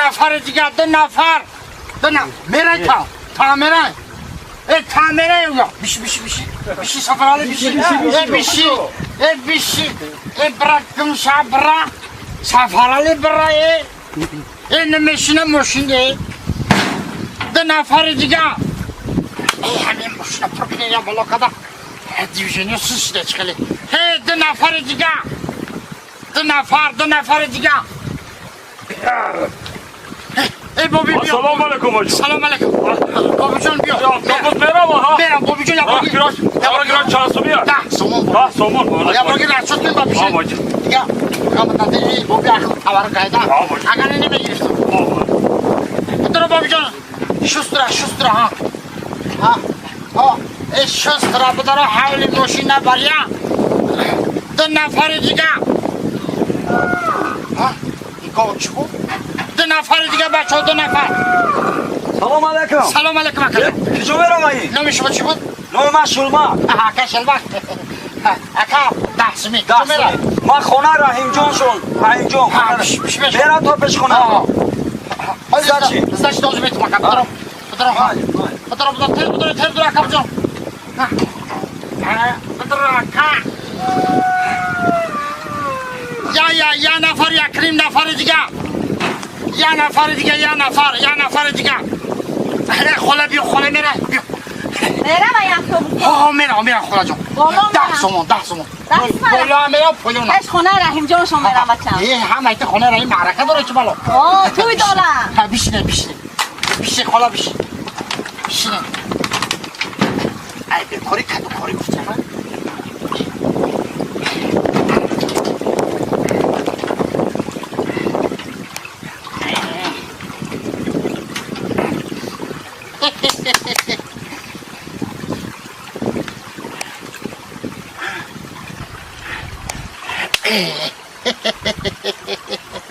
Нафари дига, ду нафар, ду нафар мерай, та мерай, э, та мерай. Биши, биши, биши, биши, Сафарали, биши, э, биши, э, биши, э, бира, гумша, бира, Сафарали, бира, э, э, намешина мошин, э. Ду нафари дига, э, ҳамин мошина пур кунед, я боло када движение сус шуда чиқали. Ҳе, ду нафари дига, ду нафар, ду нафари дига. Эй, боби, биё. Ассалому алайкум, ҳоҷи. Салом алайкум, бобиҷон, биё. Автобус мерава, ҳа? Мерам, бобиҷон, я Роҳ кирош, роҳ кирош чанд сум я? 10 сомон. 10 сомон. Я броги расчёт кун ба пиши. Ҳа, дига каматади боби, ахл тавар кайда. Ҳа, боҷи. Агар намегирифтам. Битро, бобиҷон, шустро, шустро, ҳа, ҳа, ҳа, э, шустро бидара, ҳавли мошина баря. Ду нафари дига. Ҳа, ин чӣ буд? Ду нафари дига, бачаҳо, ду нафар. Салом алейкум. Салом алейкум, ака. Куҷо мераваӣ? Номи шумо чӣ буд? Номи ман Шулмак. Ака Шелбак, ака, 10 суми. 10 сум. Ман хона Раҳимҷон шуд. Раҳимҷон. Ҳа, биш, биш, биш. Мерам то пеш хона. Сдачи. Сдачи должен быть, ака. Бидро, бидро, ҳа. Бидро, бидро, тез бидро, тез бидро, акаҷон. Бидро, ака. Я нафар, як ним нафари дига. Я нафари дига, я нафар, я нафари дига. Хола, биё, хола, мера, биё. Мерава автобус? Ҳо, мера, мера, холаҷон. Боло 10 мерам. сомон, 10 сомон. 10 сомон. Боло мера, поёна. Пеш хона Раҳимҷоншон мерам, бачам. Э, ҳама ите хона Раҳим маърака дора, чӣ бало. О, туй дора. Ҳа, бишине, бишине. Бишине, хола, бишине. Бишине. Ай, бекори каду кори гуфтам. Ҳа?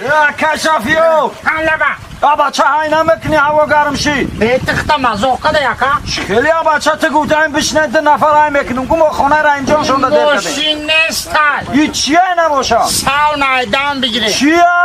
Я кашафиё. Ҳа, лаба. А бача, ҳай намекунӣ, ҳаво гарм шид. Бетихта мазоқ када, яка. Хеле, а бача, ту гуфтаем бишинед, ду нафар ҳай мекунем. Гу мо хона Раҳимҷон шонда дер кардем. Мошин нестай. И чия набоша? Сауна дам бигирем. Чия?